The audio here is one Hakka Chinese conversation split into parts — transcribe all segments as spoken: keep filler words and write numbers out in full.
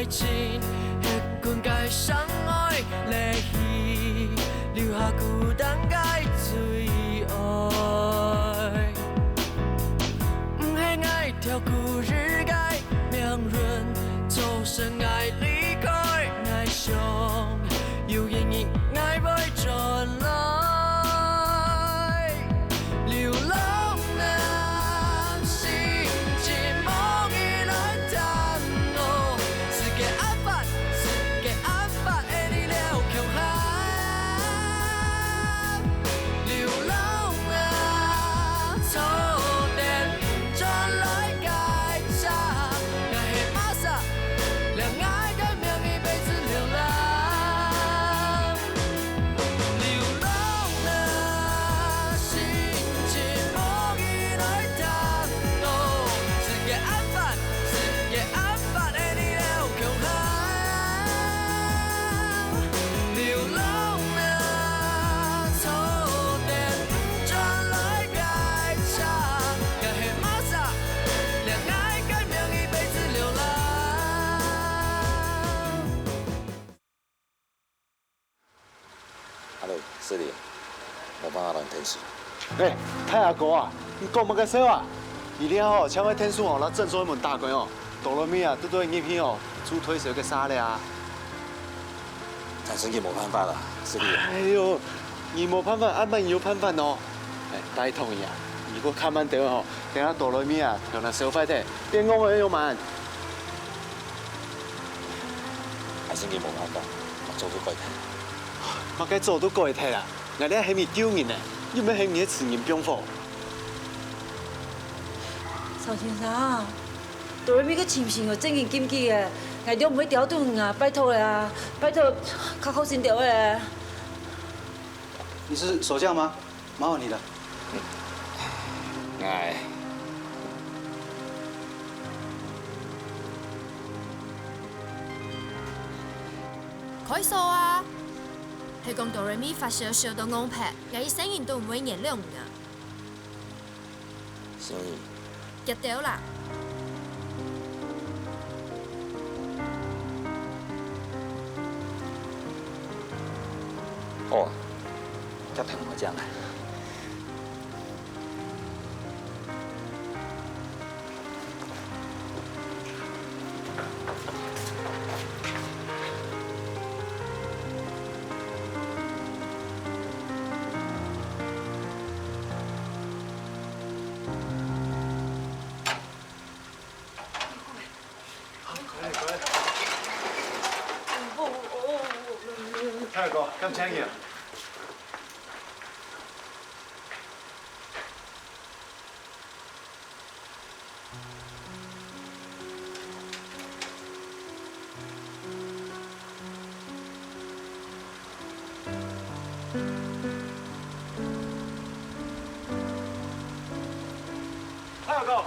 情，歇睏个相愛，離去，留下孤單个最愛。毋係𠊎跳過日个命運，造成𠊎離開，𠊎想有一日𠊎會轉來。 流浪啊，心情無意來談我，世界恁闊，世界恁闊，愛你了共下。流浪啊，坐電轉來該車，𠊎係麼儕，讓𠊎个名義被指流浪。 流浪啊，心情無意來談我，世界恁闊，世界恁闊，愛你了共下。流浪啊，坐電轉來該車，𠊎係麼儕，讓𠊎个名義被指流浪。 阿瑞，失禮，無辦法同你𢯭手。欸，大阿哥啊，你講麼个笑啊？你這下吼，像愛𢯭手吼，摎診所个門打開哦，到落尾啊，都對入去哦，做推銷个啥了啊？陳生佢無辦法啦，失禮啊。哎喲，你無辦法，阿姆你有辦法哦。欸，拜託你啊，你過較慢兜吼，等下到落尾啊，頭那燒壞忒，變戇个又慢。 還係你無辦法，麼个早都改忒。麼个早都改忒啊！𠊎這係你救人呢，又毋係你个情人放火。曹先生，到落尾个情形哦，正經禁忌个，𠊎都毋會刁難你啊，拜託了啊，拜託，較好心兜仔。你是鎖匠嗎？ 麻煩你了。哎。開鎖啊！係講哆來咪發燒燒到戇忒，𠊎一生人都毋會原諒你啊！ 所以，遽兜啦。好啊，遽兜𠊎正來。 大哥，感謝你啊！ 大哥，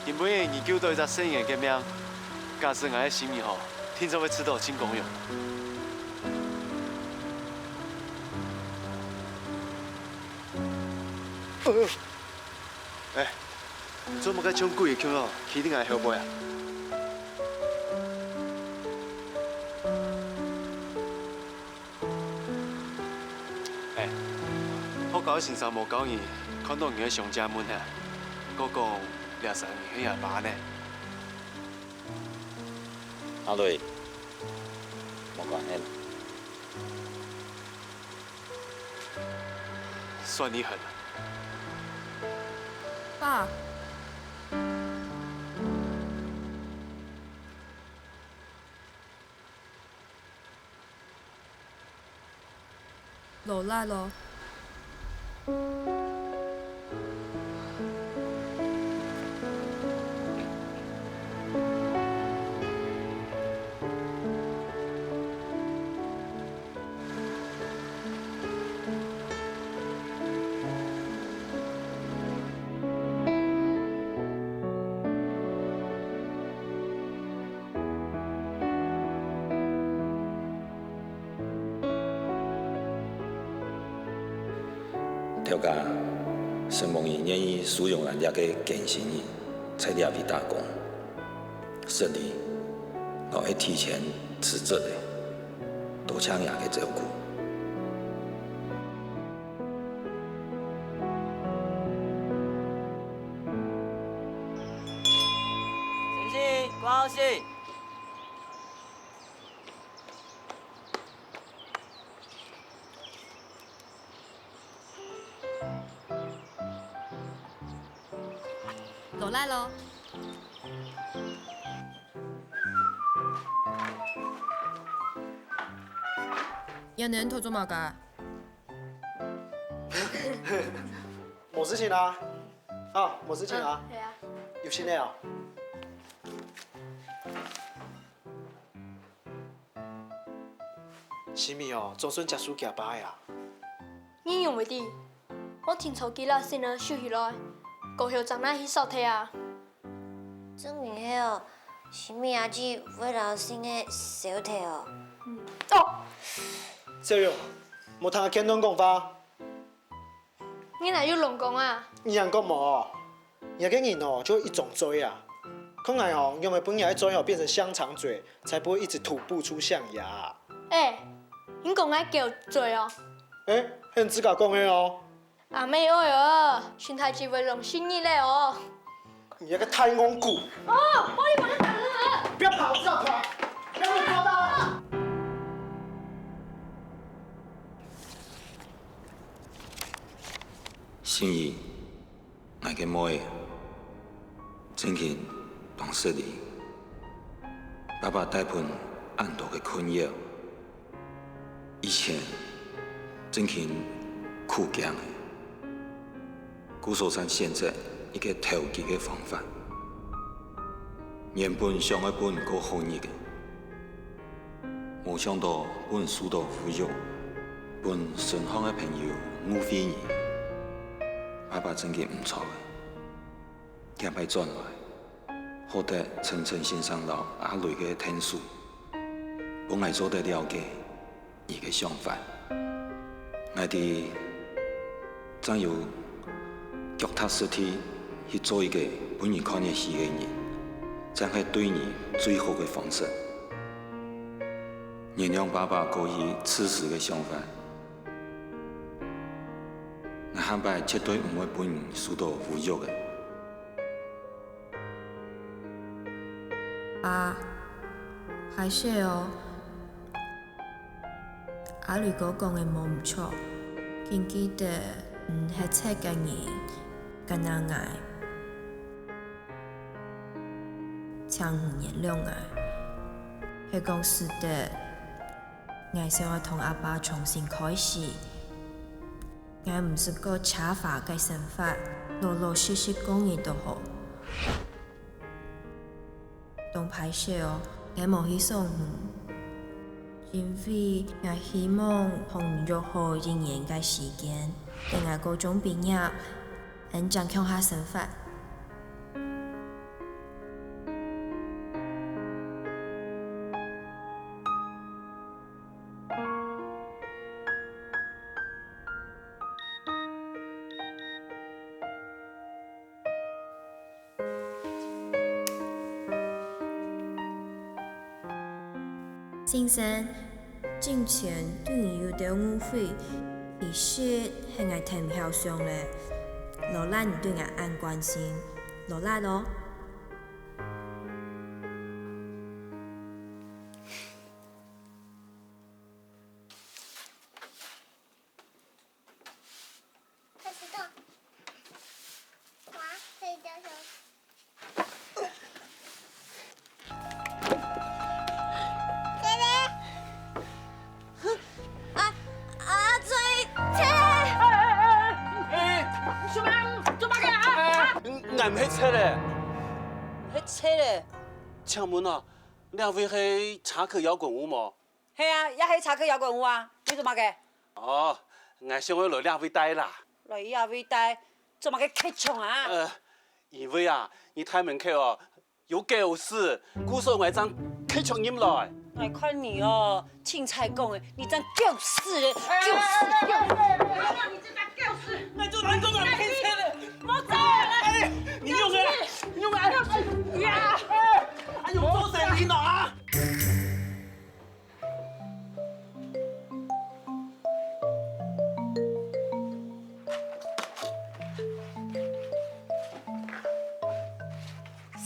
因為你救到一隻細人个命，假使𠊎个心意吼，定著會試著盡光榮。 哎，你做麼个像鬼个樣哦？企在𠊎後背啊？哎，學校先生無教你，看到你个相借問啊，過講這儕人係阿爸呢？阿瑞，無關係啦。 算你狠啊！爸。勞力咯。 頭家，承蒙你願意收養𠊎這個更新人。在這位打工，失禮，𠊎愛提前辭職了，多謝若个照顧。先生，掛號先。 落來咯。仰仔在做麼个？無事情啊。啊，無事情啊。嗯，係啊。有新个哦。 心怡哦，總算接受厥爸个啊。你仰會知？𠊎聽著佢摎新个收起來，過後正拿去燒忒啊。真个係哦，心怡阿姊會摎新个燒忒哦。哦，小勇，莫聽阿健亂講話。 你哪有亂講啊？你仰講無？若个人哦，就一張嘴啊！看𠊎哦，仰會分若个嘴哦變成香腸嘴，才不會一直吐不出象牙。哎，你講𠊎狗嘴哦？哎，係你自家講个哦。阿妹哀哦，身體只會摎心怡了哦。 你這個太戇牯！哦，玻璃碗打了！不要跑，不要跑，不要亂跑！心怡，𠊎个妹，正經當失禮，爸爸帶分恁多个困擾。 以前正經苦驚个，故所正選擇一個投機个方法。原本想愛分過好日个，無想到分受到侮辱，分身項个朋友誤會你。爸爸正經毋著个，這擺轉來， 好得陳誠先生摎阿雷个𢯭手，分𠊎做得了解你个想法。𠊎知，正有腳踏實地去做一個分你看得起个人，正係對你最好个方式。原諒爸爸過去自私个想法，𠊎下擺絕對毋會分你受到侮辱个。 爸，歹勢哦。阿雷哥講个無毋著，緊記得，嗯，係赤个人，敢若𠊎，請你原諒𠊎。係講使得，𠊎想愛同阿爸重新開始。 𠊎毋識過奢華个生活，老老實實過日就好。當歹勢哦，𠊎無去送你，因為𠊎希望同你約好一年个時間，等𠊎高中畢業，𠊎正共下生活。 先生，進前對你有兜誤會，其實係𠊎忒毋曉想了。勞瀝你對𠊎恁關心，勞瀝哦。 啊，啊，追，追！哎，哎，哎，哎，小妹，做麼个啊？啊？𠊎毋係賊咧。毋係賊咧？請問哦，這位係查克搖滾屋無？ 係啊，這係查克搖滾屋啊，你做麼个？哦，𠊎想愛來這位戴啦。來這位戴，做麼个劇場啊？呃，因為啊，你大門口哦，有狗屎，故所𠊎正劇場入來。𠊎看你哦，清採講个，你正狗屎咧，狗屎，狗屎！你這隻狗屎！𠊎做人講𠊎毋係賊咧。莫走！哎，你用个啦，你用个！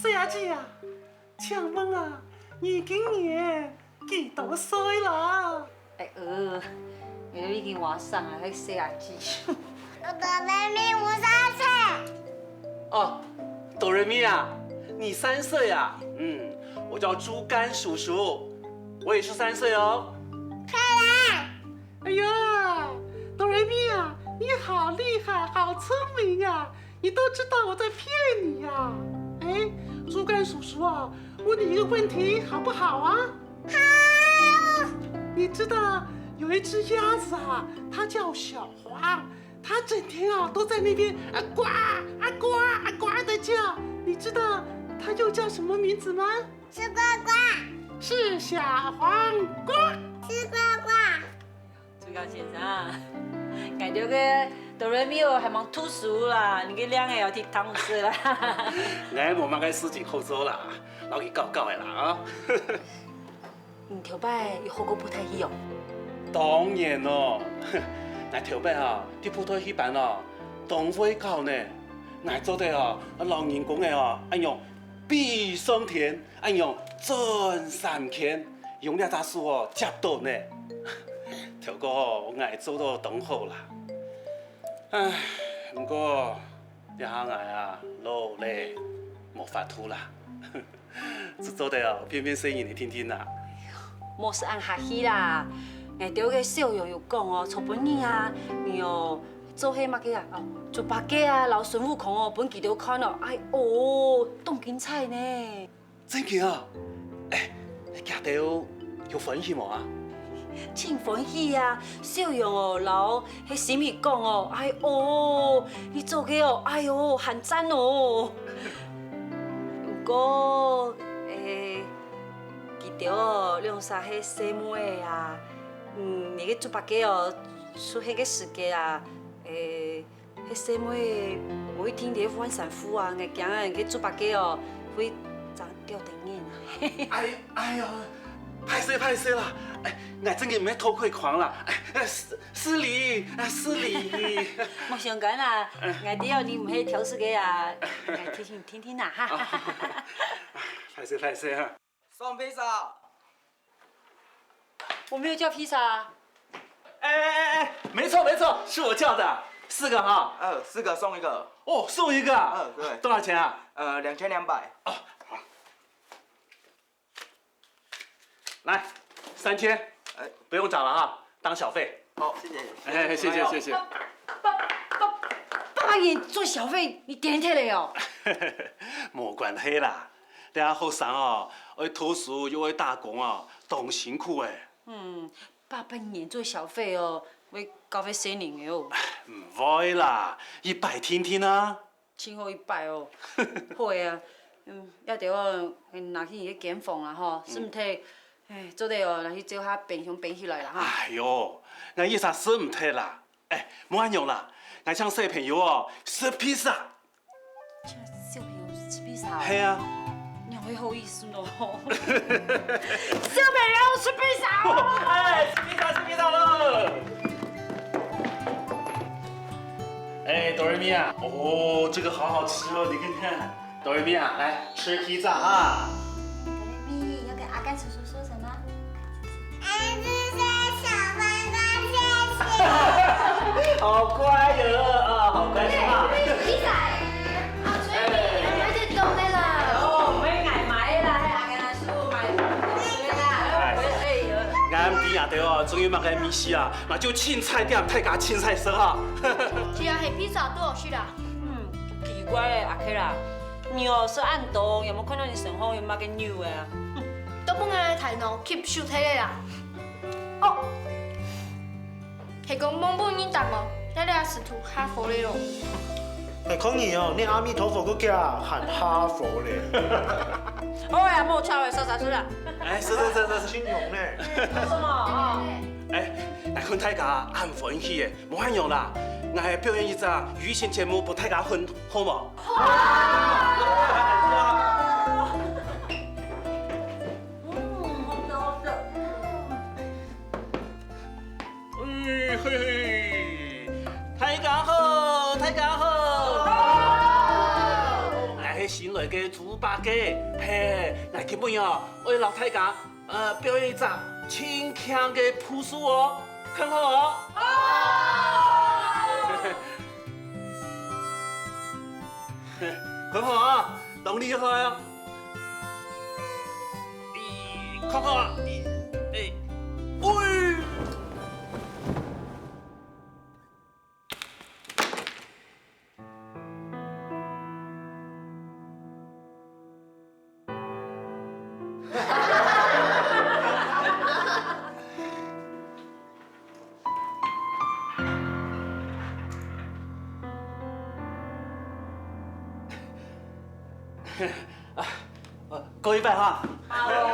細阿姊啊，請問啊，你今年幾多歲啦？哎，呃，𠊎都已經外省啊，該細阿姊。哆來咪，我三歲。哦，哆來咪啊，你三歲啊？嗯，我叫豬肝叔叔，我也是三歲哦。漂亮。 哎呀，哆來咪啊，你好厲害，好聰明啊！你都知道我在騙你呀、哎，豬肝叔叔啊，問你一個問題好不好啊？好。你知道有一隻鴨子啊，它叫小黃，它整天啊都在那邊啊呱啊呱啊呱的叫，你知道它又叫什麼名字嗎？是呱呱。是小黄瓜。是呱呱。 朱高先生，𠊎兜个哆來咪哦，還吂讀書啦，你个靚仔哦，忒貪食啦。𠊎無麼个事情好做啦，摎佢搞搞仔啦啊。你頭擺有學過布袋戲哦？當然咯，𠊎頭擺啊，在布袋戲班哦，當會搞呢。𠊎做得哦，摎人公仔哦，恁樣飛上天， 恁樣轉三圈，用這隻手哦接著呢。頭過哦，𠊎做到當好啦。唉，毋過這下𠊎啊老咧，無法度啦，只做得哦騙騙細人仔定定啦。莫使恁客氣啦，𠊎兜个小楊有講哦，昨晡日啊，你哦做係麼个啊？哦，豬八戒啊，摎孫悟空哦，分佢兜看哦，哎哦，當精彩呢！ 真个啊？哎，佢兜有歡喜無啊？盡歡喜啊！小楊哦，摎該心怡講哦，哎哦，你做个哦，哎喲，還讚哦！毋過，哎，佢兜哦，兩儕係細妹仔啊，嗯，你个豬八戒哦，出現个時間啊，哎， 該細妹無一定在換衫褲啊，𠊎驚啊，該豬八戒哦會長吊燈眼啊。哎，哎喲，歹勢歹勢啦，哎，𠊎真个毋係偷窺狂啦，哎，哎，失、失禮，哎，失禮。莫相干啦，𠊎知哦你毋係挑食个啊，𠊎提醒你定定啦哈。啊，歹勢歹勢哈。 送披薩。我沒有叫披薩啊。哎哎哎哎，沒錯沒錯，是我叫的，四個哈。呃，四個送一個。哦，送一個啊？嗯，對。多少錢啊？呃，兩千兩百。哦，好。來，三千。哎。不用找了哈，當小費。 好，謝謝。哎，謝謝謝謝。八、八、八百元做小費，你點忒了哦。無關係啦，這下學生哦，愛讀書又愛打工哦，當辛苦誒。嗯，八百元做小費哦，會教壞細人仔哦。毋會啦，一擺定定啊。 盡好一擺哦。好个啊，嗯，這兜哦，拿去你个間房啦吼，使毋得，哎，做得哦，拿去照下冰箱冰起來啦哈。哎喲，𠊎一儕使毋得啦。哎，無恁樣啦，𠊎請小朋友哦食披薩。請小朋友食披薩哦？係啊。你好意思哦？小朋友食披薩哦？哎，食披薩，食披薩咯！ 哎，哆來咪啊，哦，這個好好吃哦，你看看，哆來咪啊，來吃披薩哈。哆來咪，要跟阿甘叔叔說什麼？哎，這些小飯團，謝謝。好乖哦，啊，好乖啊。披薩，好吃，而且懂的啦。哦，毋係𠊎買个啦，係阿甘叔買个啦。哎，哎，哎，哎。𠊎知啊，對哦，終於買个米西啊， 那就清彩點，大家清彩食哈。只要係披薩都好食啦。嗯，奇怪咧，阿K啦，你哦食恁多，有無看到你身項有麼个肉个啊？都分𠊎大腦吸收忒个啦。哦，係講望本人當哦，這下食到下火咧咯。哎，看你哦，連阿彌陀佛都驚，還下火咧。好啊，莫吵了，煞煞食啦。哎，是是是是是。真勇呢。做麼啊？ 哎，𠊎看大家恁歡喜誒，無恁樣啦，𠊎表演一隻預先節目分大家看，好無？好！嗯，好食好食。哎嘿嘿，大家好，大家好！𠊎係新來个豬八戒，嘿，𠊎今晡日哦，愛摎大家，呃，表演一隻盡慶个步數哦，看好哦。好。看好啊，當厲害啊！咦，看好啊，咦，哎，喂！ 啊，呃，過一擺哈。好，過一擺。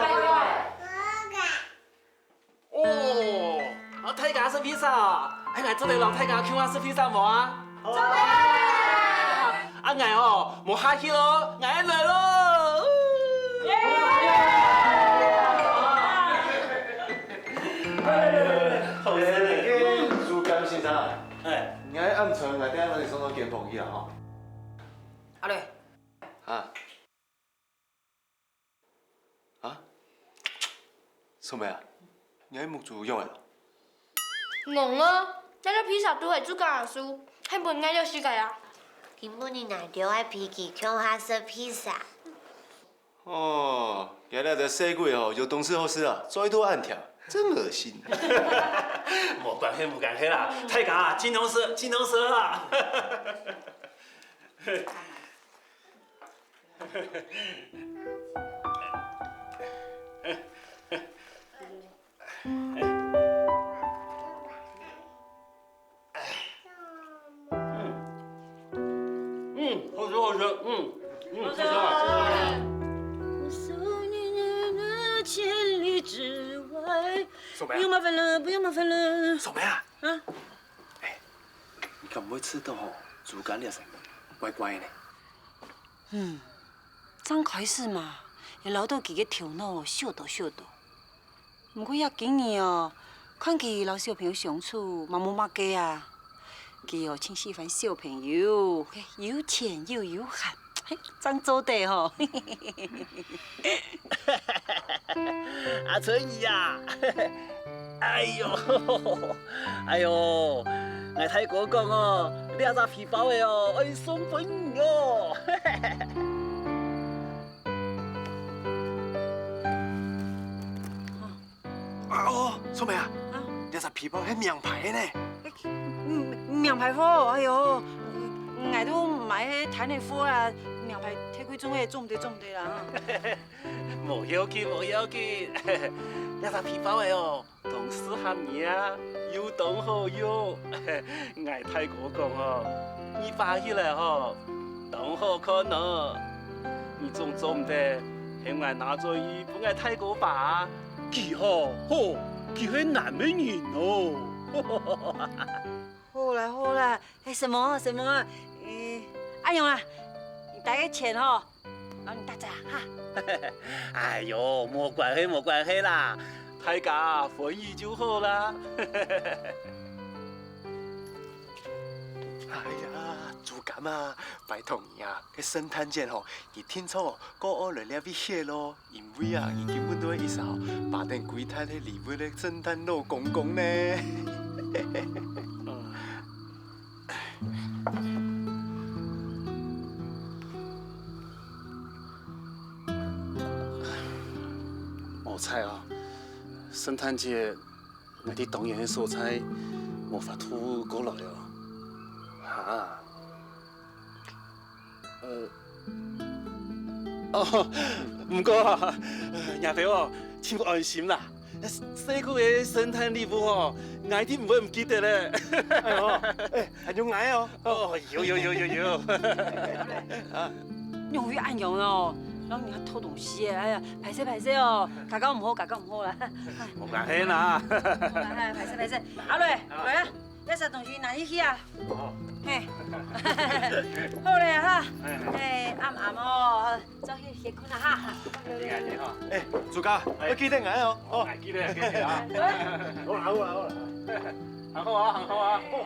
哦，啊，大家食披薩啊？哎，𠊎做得摎大家共下食披薩無啊？做得！啊，𠊎哦，無客氣咯，𠊎來咯。耶！好食呢。豬肝先生，哎，你愛暗存，𠊎等下幫你送到間房去啊，吼。阿瑞。啊。 啊？素梅啊，你个目珠仰仔了？戇啊！這个披薩都係自家人食，還分𠊎了食个啊！今晡日𠊎兜愛陪佢共下食披薩。哦，原來這細鬼哦，有東西好食啊，嘴都恁甜，真惡心。無關係，無關係啦，大家盡量食，盡量食啊！ 嗯，好食好食，嗯，嗯，好食啊。千里之外，素梅啊。不用麻煩了，不用麻煩了。素梅啊。啊？哎，你敢毋會試著吼，豬肝這聲音怪怪呢？ 嗯，正開始嘛，也恅著佢个頭腦哦，燒著燒著。毋過這幾日哦，看佢摎小朋友相處，嘛無麼个啊。佢哦，盡喜歡小朋友，嘿，有錢又有閒，嘿，正做得吼。阿春姨啊， 哎喲，哎喲，𠊎大哥講哦，這隻皮包仔哦，愛送分你哦。啊哦，素梅啊，啊？這隻皮包係名牌个呢。嗯，名牌貨，哎喲，𠊎都買該攤仔貨啊，名牌忒貴重个，做毋得，做毋得啦。 無要緊，無要緊，這隻皮包仔哦，當適合你啊，又當好用。𠊎大哥講哦，你畫起來吼，當好看哦。你總做毋得喊𠊎拿轉去分𠊎大哥畫啊，佢吼，吼，佢係男仔人哦。好啦好啦， 哎，什麼什麼，誒，恁樣啦，你帶个錢吼，摎你大姐哈。哎喲，無關係，無關係啦，大家歡喜就好啦。哎呀，豬肝啊，拜託你啊，該聖誕節吼，你定著過愛來這位歇咯。 因為啊，你今晡日个意思吼，把等歸大个禮物个聖誕老公公呢。無彩哦，聖誕節𠊎在當遠个所在，無法度過來哦。哈。 呃，哦，毋過啊，若兜哦，盡安心啦。細个个聖誕禮物哦，𠊎一定毋會毋記得咧。哎喲，哎，還有𠊎哦。哦，有有有有有。啊，仰會恁樣哦？摎人家偷東西誒，哎呀，歹勢歹勢哦，家教毋好，家教毋好啦。無關係啦。哎，歹勢歹勢，阿瑞，來啊！ 這兜東西拿入去啊。哦。嘿。好咧哈。哎。哎，暗暗哦，早去歇睏啊哈。你看你哈。哎，豬哥，哎。愛記得𠊎哦。哦，哦。哎，記得，記得啊。好啦，好啦，好啦。行好啊，行好啊。好。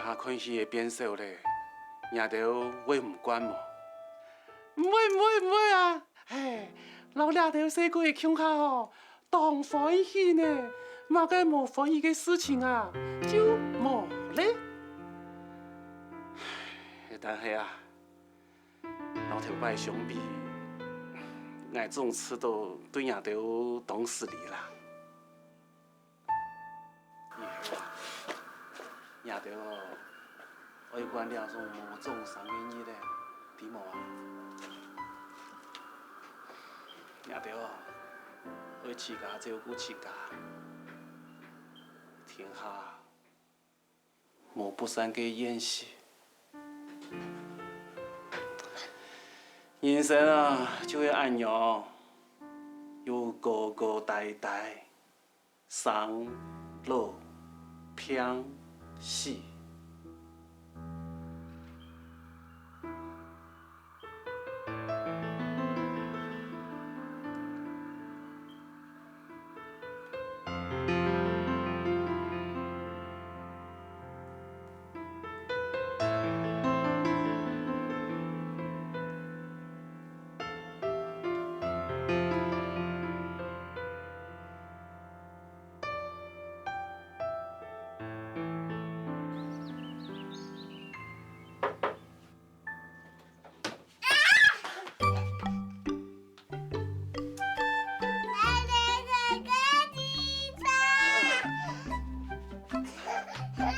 下看戲个變少咧，若兜會毋慣無？毋會，毋會，毋會啊！嘿，摎這兜細鬼仔共下吼，當歡喜呢！麼个無歡喜个事情啊，就無咧。但係啊，摎頭擺相比，𠊎總試著對若兜當失禮啦。 以後啊，若兜哦，愛慣這種無掌聲个日仔，知無啊？若兜哦，愛自家照顧自家。天下無不散个宴席。人生啊，就係恁樣，有高高低低。 生、老、病、死。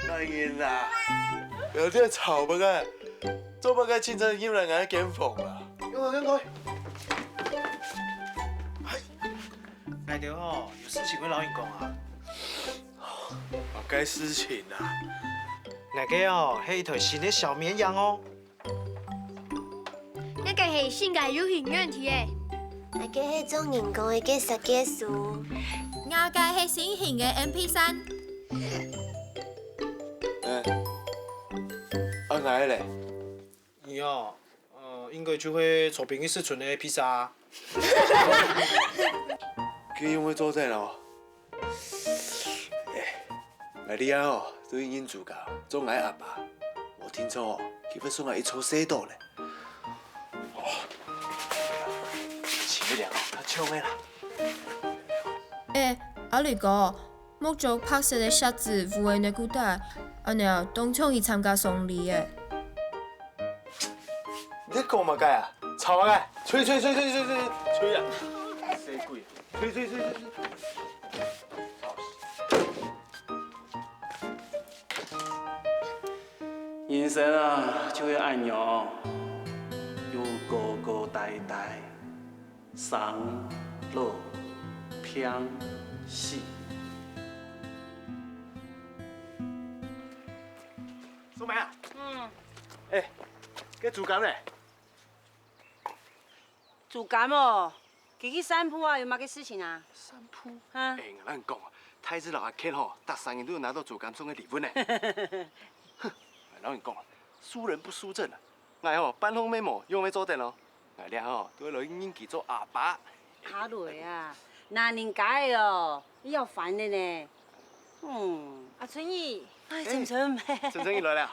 大人啊，不要再吵吧，做麼个清晨入來𠊎个間房啊？有啊，看看。𠊎兜吼，有事情愛摎你講啊。麼个事情啊？𠊎个哦，係一台新个小綿羊哦。 𠊎个係新个遊戲軟體仔。𠊎个係做人工个設計師。𠊎个係新型个M P三。欸，啊，𠊎个咧？你哦，呃，應該就係左邊个尺寸个披薩啊。佢用个做得哦。欸，𠊎這下哦，對人自家做𠊎阿爸，無定著哦，佢會送𠊎一座細島咧。哦，盡量哦，較像个啦。欸，阿雷哥，目珠白色个色子烏个內褲帶，恁樣當像去參加喪禮欸。 你在講麼个啊？吵麼个？吹吹吹吹吹吹，吹啊！死鬼！吹吹吹吹吹！人生啊，就係恁樣，有高高低低，生、老、病、死。素梅啊！嗯。欸，該豬肝呢？ 豬肝哦，佢去散步啊，有麼个事情啊？散步？啊。欸，𠊎摎你講啊，太子摎阿健吼，逐儕人都有拿著豬肝送个禮物呢。哼，𠊎摎你講啊，輸人不輸陣啊。𠊎吼，半項乜無，仰會做得哦？𠊎這吼，都會來認佢做阿爸。阿雷啊，若人家个哦，你要煩个呢。嗯。阿春姨。哎，晨晨。晨晨，你來了。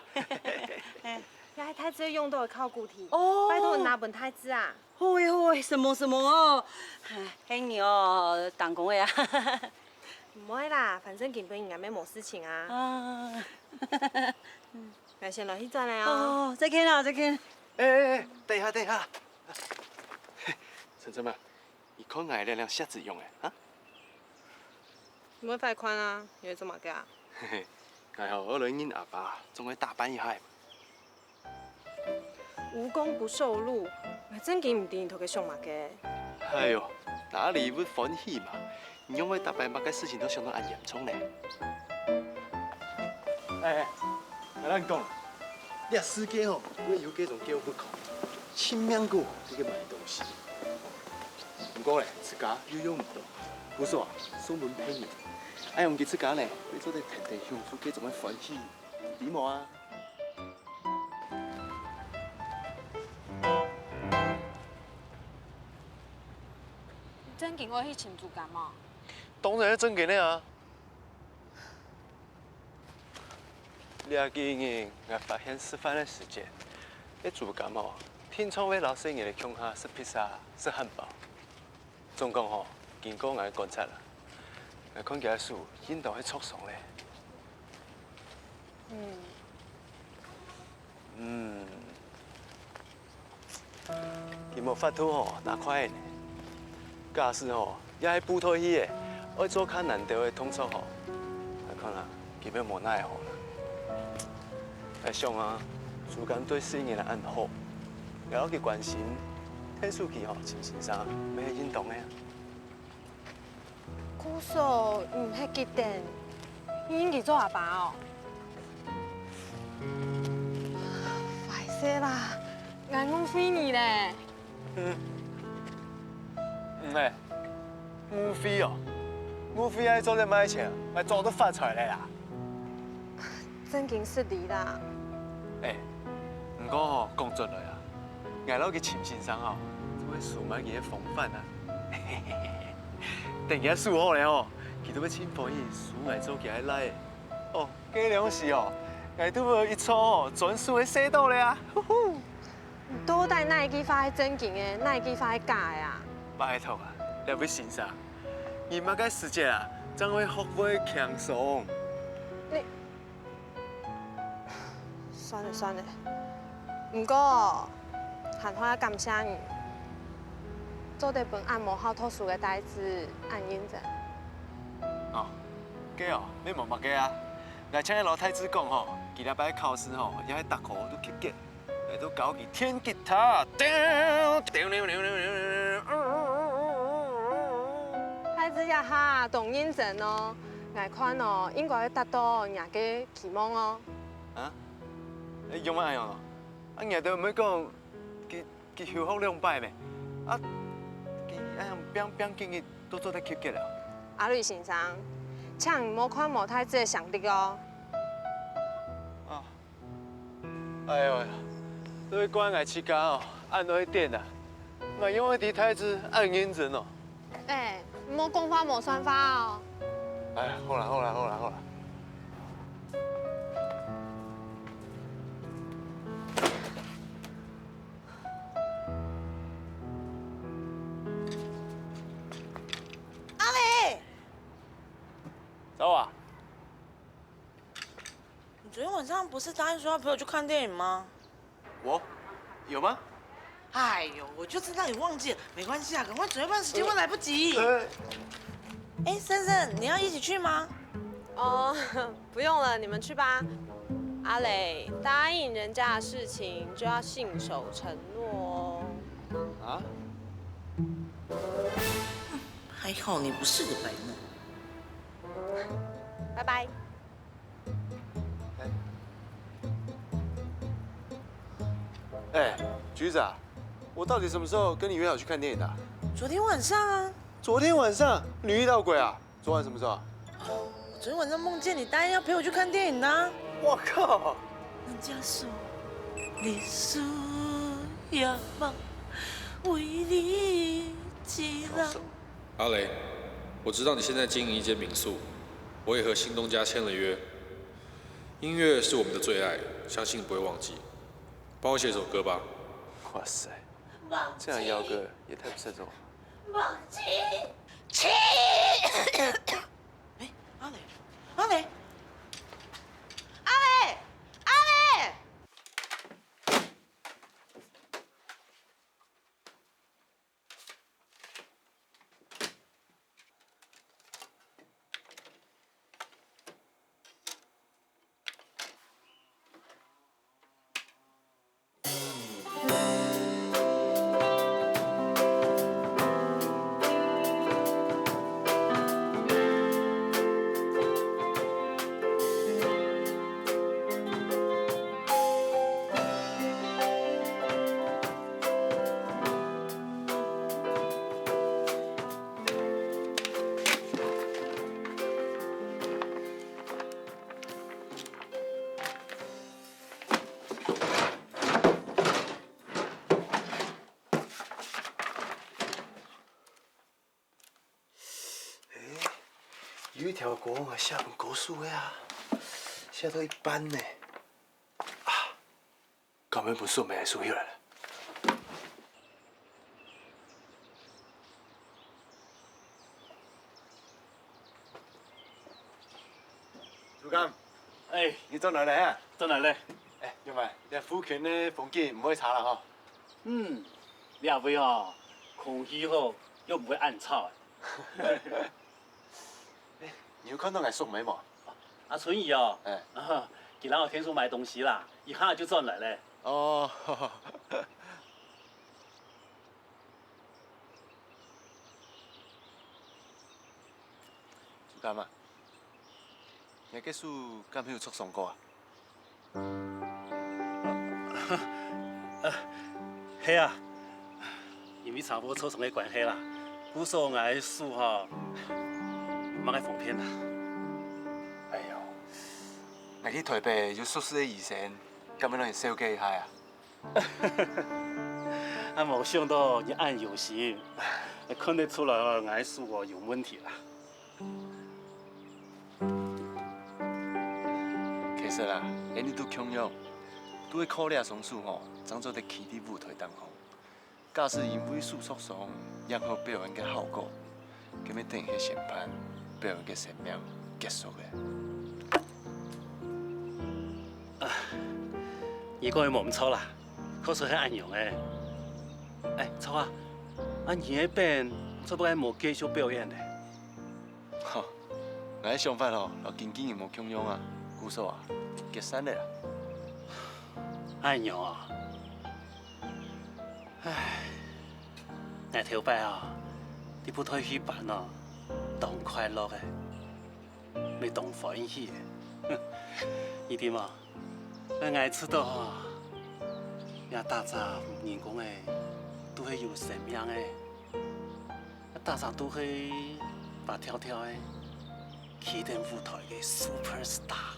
哎，這係太子用到个考古題。哦。拜託你拿分太子啊。 好欸，好欸，什麼什麼哦，哎，係你哦，當公个啊。毋會啦，反正今晡日𠊎乜無事情啊。啊。𠊎先來去轉了哦。哦，再見啦，再見。欸欸欸，等一下，等一下。晨晨啊，你看𠊎這領色子仰仔啊？ 你會壞看啊？你會做麼个啊？嘿嘿，𠊎吼愛來認阿爸，總愛打扮一下。無功不受祿，𠊎正經毋知你頭殼想麼个。哎喲，拿禮物歡喜嘛，你仰會逐擺麼个事情都想到恁嚴重呢？哎哎，𠊎摎你講，這世界吼，會有各種叫不可，盡命苦，這个買東西。 毋過咧，自家又用毋著，故所啊，送分別人，恁樣佢自家咧，會做得天天享受該種个歡喜，知無啊？你正經愛去尋豬肝無？當然係正經个啊！這幾日𠊎發現食飯个時節，該豬肝吼，定著會摎細人仔共下食披薩、食漢堡。總講吼，經過𠊎觀察啊，𠊎看佢个手應當係著傷咧。嗯。嗯。 佢無法度吼，打快呢。假使吼，也係步道去个，愛做較難兜个動作吼，𠊎看啊，佢乜無奈何啦。𠊎想啊，豬肝對細人仔恁好，𠊎摎佢關心，𢯭手佢吼，尋先生，乜係應當个啊。 故所毋係佢等，你認佢做阿爸哦？壞勢啦，𠊎誤會你咧。嗯，毋係，誤會哦，誤會愛做得賣錢，𠊎早就發財咧啦。 正經失禮啦。欸，毋過吼，講轉來啊，𠊎摎佢尋先生吼，做得收買佢个風範啊。等佢收好咧吼，佢都會盡歡喜收𠊎做佢个倈仔。哦，該量時哦，𠊎都會有一座吼專屬个細島咧啊！呼呼。到底哪一句話係正經个，哪一句話係假个啊？拜託啊，這位先生，你麼个時節啊，正會學會輕鬆？你 算了算了，毋過還好愛感謝你，做得分恁無好讀書个弟子恁認真。哦，該哦，乜無麼个啊。𠊎正愛摎弟子講吼，佢這擺考試吼，也係逐科都及格，𠊎都教佢電吉他。弟子這下當認真哦，𠊎看哦，應該會達到若个 期望哦。啊？仰會恁樣哦？啊，𠊎兜毋係講佢佢休學兩擺咩？啊，佢恁樣拚拚緊日都做得及格了。阿雷先生，請你莫看無弟子个成績哦。啊，哎喲呀，都係怪𠊎自家哦，恁愛電啊！𠊎仰會知弟子恁認真哦。 欸，莫講話無算話哦。哎，好啦好啦好啦好啦。阿雷，找我啊？你昨天晚上不是答應說要陪我去看電影嗎？ 我？有嗎？哎喲，我就知道你忘记了，没关系啊，赶快准备饭，时间会来不及。呃，哎，森森，你要一起去吗？哦，不用了，你们去吧。阿雷，答应人家的事情就要信守承诺哦。啊？还好你不是个白目。拜拜。 哎，橘子啊，我到底什么时候跟你约好去看电影的啊？昨天晚上啊。昨天晚上？你遇到鬼啊？昨晚什么时候？我昨天晚上梦见你答应要陪我去看电影的啊。我靠！人家说，你是夜梦，为你寂寞。阿雷，我知道你现在经营一间民宿，我也和新东家签了约。音乐是我们的最爱，相信你不会忘记。帮我写首歌吧。哇塞，这样邀歌也太不慎重了。哎，阿雷，阿雷，阿雷，阿雷！有一條歌𠊎寫分高手个啊，寫到一半呢。敢會分淑美收起來？主管，哎，你轉來了哈？轉來了。哎，兄弟，這附近个風景毋會差啦吼。嗯，這位哦，空氣好，又毋會恁臭。 你有看到𠊎淑美無？阿春姨哦，哎，佢摎𠊎𢯭手買東西啦，一下就轉來了。哦，主管啊，你个手敢有受傷過啊？ 呃，係啊，因為車禍受傷个關係啦，故所𠊎个手吼，毋係恁方便啦。哎喲，𠊎去臺北有熟識个醫生，敢會摎你紹介一下啊？啊，無想到你恁有心，看得出來哦，𠊎个手哦有問題啦。 其實啊，𠊎兜都共樣，都係靠這雙手吼，正做得企在舞臺頂項。假使因為手受傷，影響表演个效果，該乜等於係審判表演个生命結束了。你講个無毋著啦，確實係恁樣个。哎，著啊，啊你該片做麼个無繼續表演呢？ 吼，𠊎个想法吼，摎經紀人無共樣啊，故所啊，解散了啦。恁樣啊？唉，𠊎頭擺啊，在布袋戲班哦，當快樂个，乜當歡喜个。你知無？𠊎知道吼，這大家人講个，都係有生命个。 大家都係活跳跳个，企等舞臺个superstar。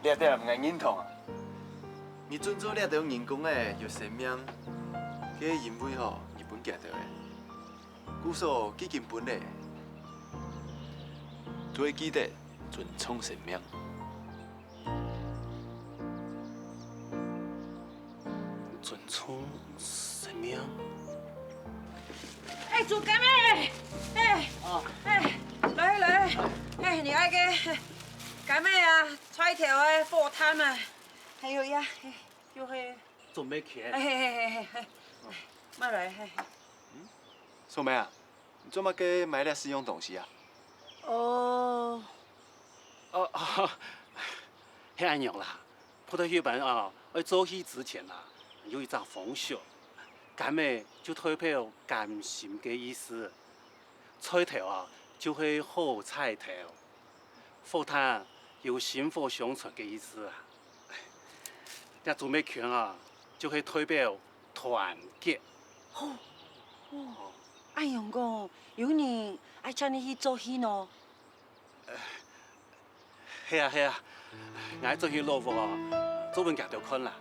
這點𠊎認同啊！你尊重這兜人講个有生命，該因為吼，你分佢兜个，故所既經分了，都愛記得尊重生命。 尊重生命。哎，做乾妹，哎，哦，哎，來來，哎，你愛个乾妹啊，菜頭啊，火炭啊，還有呀，哎，又係，做麼个？哎，嘿嘿嘿嘿嘿，買來，嘿。淑美啊，你做麼个買這四樣東西啊？哦，哦，係恁樣啦。 布袋戲班啊，愛做戲之前啊，有一隻風俗，乾妹就代表甘心个意思。菜頭啊，就係好彩頭。火炭有薪火相傳个意思啊。這做麼个圈啊，就係代表團結。哦，哦，恁樣講，有人愛請你去做戲喏？ 係啊係啊，𠊎轉去老屋哦，做分佢兜看啦。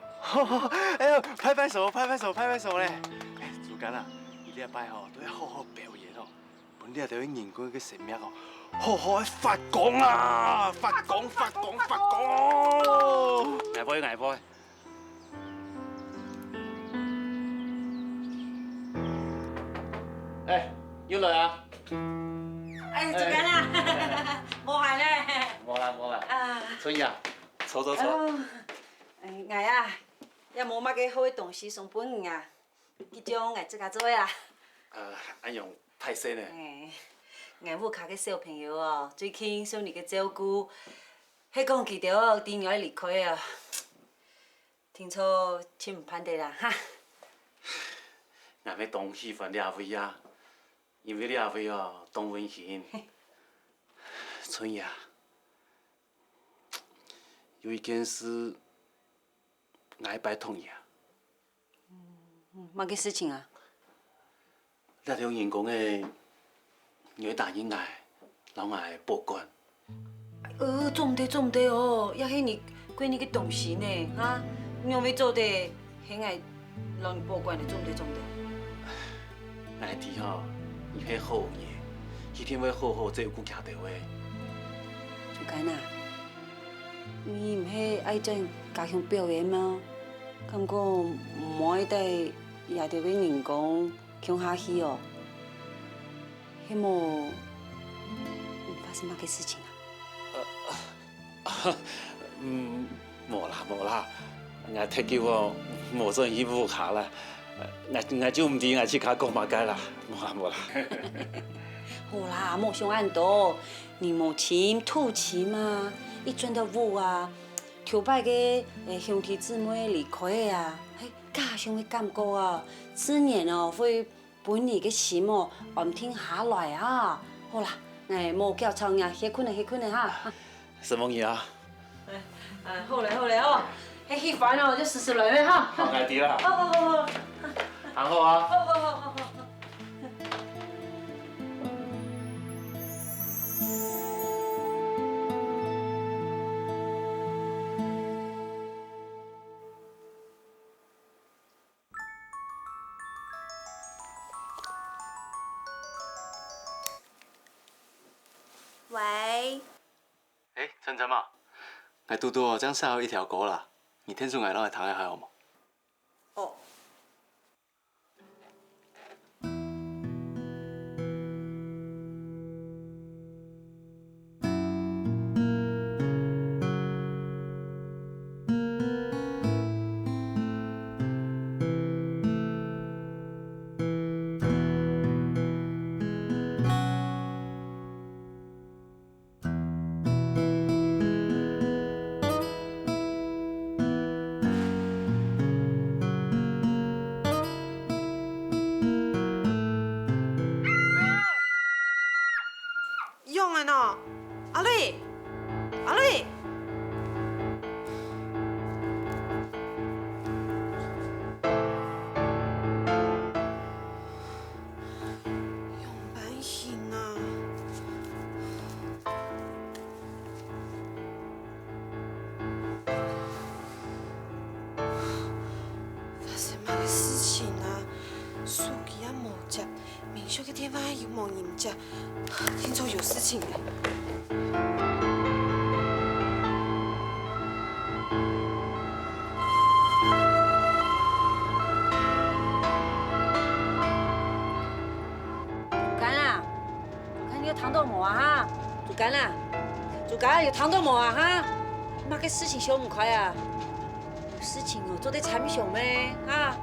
哎喲，拍拍手，拍拍手，拍拍手咧！哎，主管啊，你這擺吼，都愛好好表演哦，分這兜人講个神明哦，好好个發光啊，發光發光發光！𠊎會𠊎會。 哎，又來啊！哎，主管啊，無閒咧。無啦無啦。啊，春姨啊，坐坐坐。哦，哎，𠊎啊，也無麼个好个東西送分你啊，這種𠊎自家做个啊。啊，恁樣歹勢呢。哎，𠊎屋下个小朋友哦，最近受你个照顧，係講佢兜哦，知你愛離開啊。 定著盡毋盼得啦，哈！𠊎乜當喜歡這位啊，因為這位哦，當溫馨。春姨啊，有一件事，𠊎愛拜託你啊。嗯，麼个事情啊？ 這兜人講个，你愛答應𠊎，摎𠊎保管。呃，做毋得，做毋得哦，這係你閨女个東西呢，哈？你仰會做得喊𠊎摎你保管呢？做毋得，做毋得。𠊎知吼，你係好人，一定會好好照顧佢兜个。主管啊，你毋係愛轉家鄉表演嗎？敢講無愛帶這兜个人工共下去哦？係無，你發生麼个事情啊？嗯，無啦，無啦，𠊎忒久哦，無轉去屋下啦。𠊎，𠊎就毋知𠊎自家講麼个啦，無啦，無啦。好啦，莫想恁多，你無親，土親嘛，一轉到屋啊，頭擺个，欸，兄弟姊妹離開个啊，係家鄉个感覺啊，自然哦，會 分你个心哦，安定下來啊。好啦，欸，莫攪吵人啊，歇睏啊，歇睏啊哈。承蒙你啊。欸，欸，好咧，好咧哦，該去飯哦，就食食來咩哈。好，𠊎知啦。好，好，好，好。行好啊。好，好，好，好，好。喂。欸，晨晨嘛，𠊎堵堵正寫好一條歌啦，你聽出𠊎摎𠊎聽一下好無？哦。 仰仔呢？阿瑞，阿瑞！仰般形啊？ 發生麼个事情啊？手機也無接，民宿个電話又無人接，定著有事情咧。主管啊， 主管，你有聽著無啊哈？主管啊，主管，有聽著無啊哈？麼个事情想毋開啊？有事情哦，做得參詳咩？哈？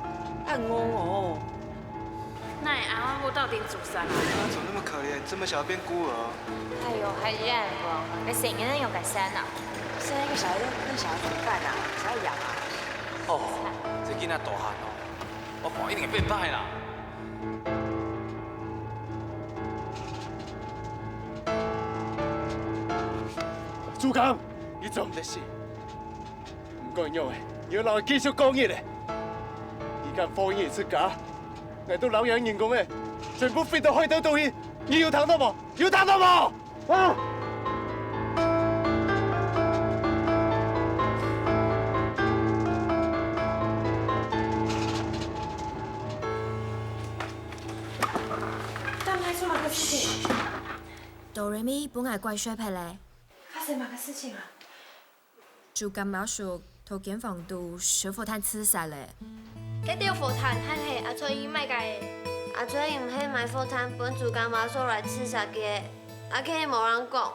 恁戇哦！哪會恁好鬥陣自殺啊？他怎麼那麼可憐，這麼小變孤兒？哎喲，還是恁戇，該細人仔用該生啊？生一個小孩，那小孩怎麼辦啊？小孩養啊？哦，這囡仔大漢哦，我看一定會變歹啦。 主管，你做毋得死。毋管仰仔，你愛摎𠊎繼續過日仔。你敢放任佢自家，𠊎兜老爺人工仔，全部飛到海底肚去，你有聽著無？有聽著無？ 啊！到底出麼个事情？Do Re Mi分𠊎拐衰忒咧。發生麼个事情啊？ 主管媽叔在間房肚燒火炭自殺咧。該兜火炭還係阿春英買个。阿春英毋係買火炭分主管媽叔來自殺个，阿K無人講。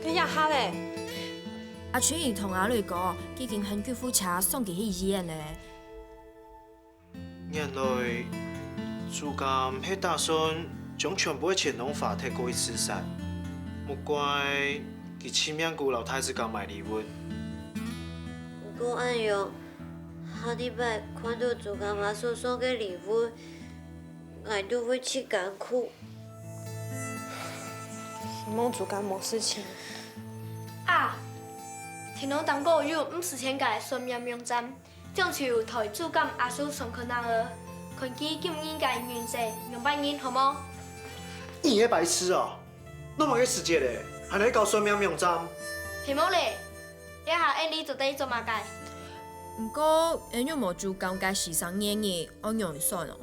該這下咧？阿春英同阿雷講，已經喊救護車送佢去醫院咧。 原來主管係打算將全部个錢攏花忒過去自殺，莫怪佢盡命苦摎大自家買禮物。毋過恁樣，下禮拜看著主管媽叔送个禮物，𠊎都會盡艱苦。希望主管無事情。啊！電腦頂高有毋時間个算命網站， 將就代主管阿叔上課那个，看佢今年个運勢仰般形好無？你个白痴哦！哪麼个時節咧，還來搞算命網站？係無咧，這下恁樣做得做麼个？毋過，恁樣無主管个時生年日，愛仰般算哦？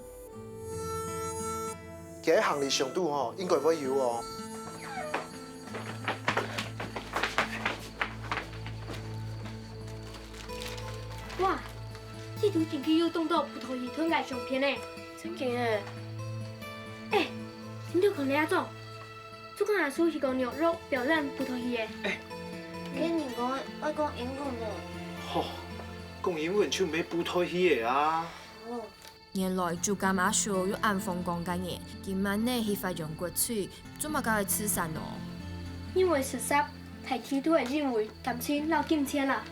佢个行李箱肚吼，應該會有哦。哇，地圖真經有當多葡萄園个相片呢！真經欸！欸，你兜看這張，竹竿阿叔去過紐約表演葡萄園欸。該人講愛講英文呢。吼，講英文就毋係葡萄園个啊。哦。 原來竹竿阿叔有恁風光个人，今晡日去法院決嘴，做麼个愛自殺呢？因為自殺，大體都係因為感情摎金錢啦。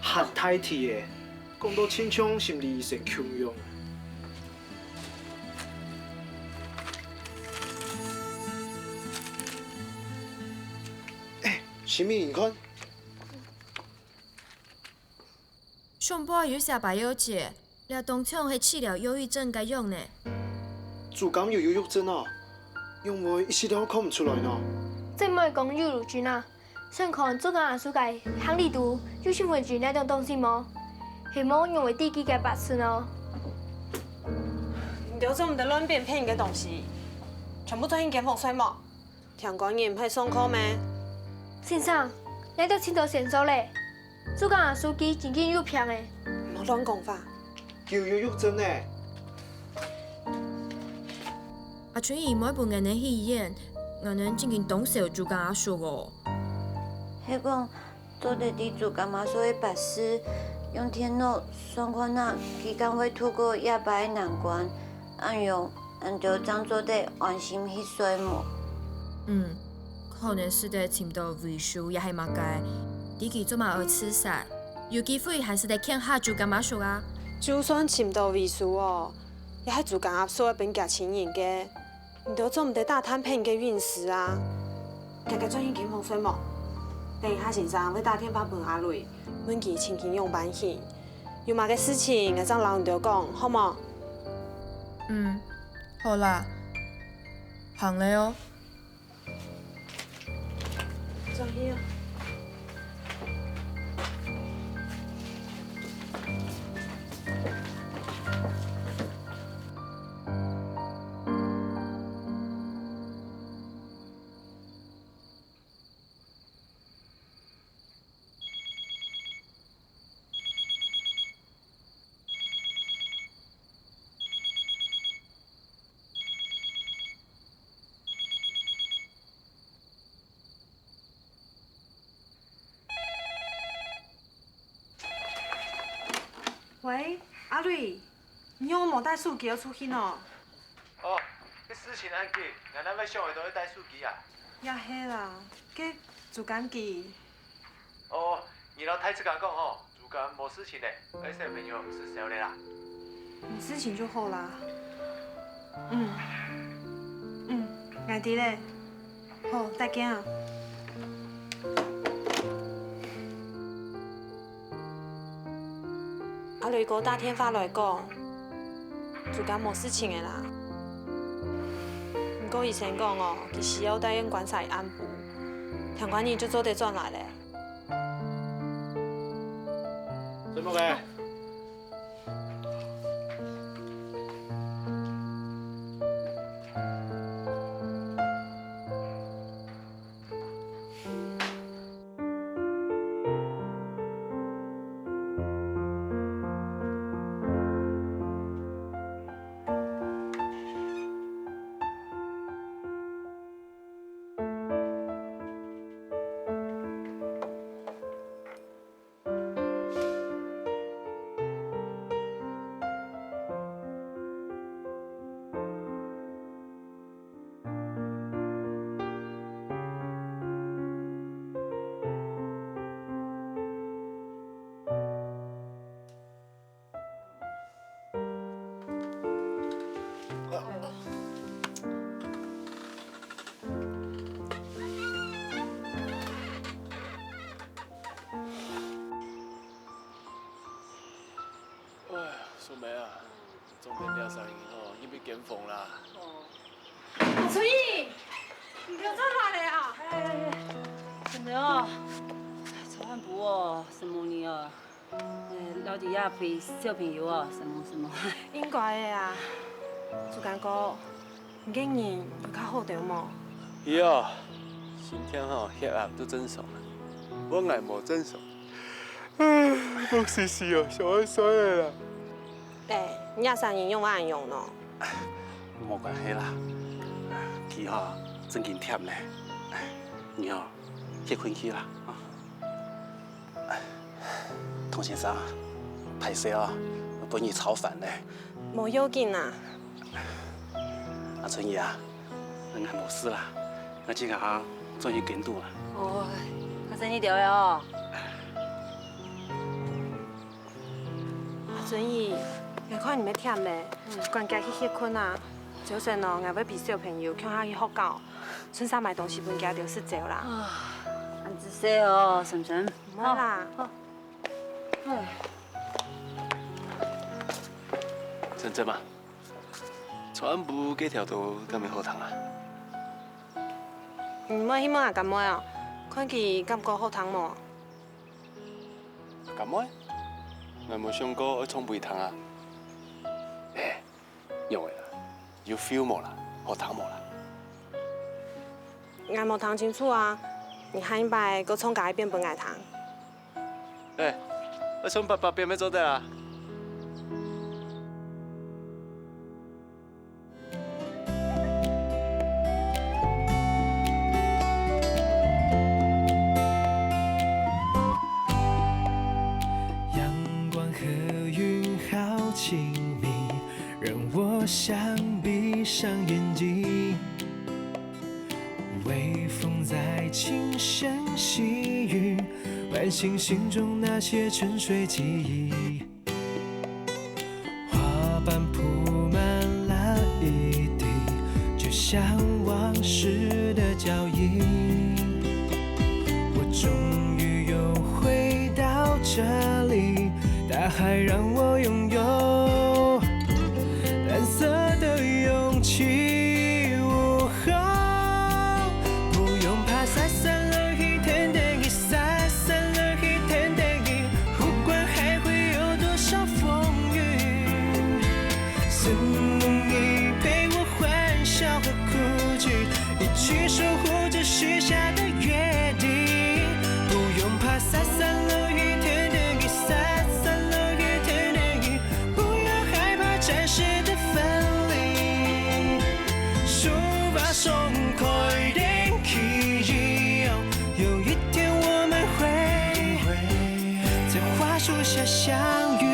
還大體欸，講到親像心理醫生共樣。欸，心怡，你看。 上背有寫白喲姐，這當像係治療憂鬱症个藥呢。竹竿有憂鬱症哦，仰會一息都看毋出來呢？正毋好講憂鬱症啊，先看竹竿阿叔个行李肚有身份證這種東西無？係無仰會知佢个八字呢？你兜做毋得亂編別人个東西，全部轉去間房睡目。 聽講你毋係上課咩？先生，𠊎兜盡多線索咧，竹竿阿叔佢真經有病欸。毋好亂講話。佢有憂鬱症呢。阿春姨妹分𠊎等去醫院，𠊎等真經當愁竹竿阿叔哦。係講， 做得知竹竿阿叔个八字，用電腦算看啊，佢敢會度過這擺个難關，恁樣，𠊎兜正做得安心去睡目。嗯，可能使得尋到遺書也係麼个，知佢做麼愛自殺，有機會還使得牽下竹竿阿叔啊。就算尋到遺書哦，也係竹竿阿叔愛分厥親人个。 你兜做毋得打探別人个隱私啊！遽遽轉去間房睡目。等一下先生會打電話分阿雷，問佢情形仰般形。有麼个事情，𠊎正摎你兜講，好無？嗯，好啦，行咧哦。 轉去啊。喂，阿瑞，你仰無帶手機仔出去呢？哦，該事情恁緊，𠊎哪會想會著愛帶手機啊？也係啦，該竹竿佢 哦，你摎大自家講吼，竹竿無事情咧，愛小朋友毋使愁咧啦。無事情就好啦。嗯，嗯，𠊎知咧。好，再見啊。阿雷哥打電話來講，竹竿無事情个啦。毋過醫生講哦，佢需要戴院觀察一暗晡，聽講你就做得轉來咧。 承蒙欸。哎呀，素梅啊，總變這聲音吼，入去間房啦。哦。阿春姨，你又轉來了啊？哎，哎，哎，素梅哦，昨暗晡哦，承蒙你哦，哎，摎你也陪小朋友哦，承蒙，承蒙。應該个啊，竹竿哥，你个人有較好兜無？有哦，身體吼血壓都正常啊，無𠊎無正常。目屎屎哦，想愛睡了啦。哎，你這聲音仰會恁樣呢？無關係啦，佢吼正經忝咧，你吼歇睏去啦。啊，童先生，歹勢哦，分你吵煩咧。無要緊啊。阿春姨啊， 𠊎無事啦，𠊎這下轉去跟讀啦。哦，阿珍你了哦。阿珍姨，𠊎看你乜忝咧，趕緊去歇睏啊。朝晨哦，𠊎會陪小朋友共下去學校，順續買東西分佢兜食朝啦。恁仔細哦，晨晨。毋會啦。好，好。唉。晨晨嘛， 傳播該條道敢會好聽啊？你毋愛去問𠊎乾妹哦，看佢感覺好聽無？阿妹，𠊎無想過愛唱分佢聽啊。哎，仰仔啦，有feel無啦？好聽無啦？𠊎無聽清楚啊，你下一擺過唱加一遍分𠊎聽。 哎，愛唱八百遍乜做得啊！阳光和云好亲密，让我想闭上眼睛。 微风在轻声细语，唤醒心中那些沉睡记忆。花瓣铺满了一地，就像往事的脚印。我终于又回到这里，大海让我拥有 蓝色的勇气。不用怕洒散了一天的雨，洒散了一天的雨，不管还会有多少风雨。是你陪我欢笑和哭泣，一起守护着许下的约定。不用怕洒散了一天的雨，洒散了一天的雨， 不要害怕暂时的分离，手把手开天去，有一天我们会在花树下相遇。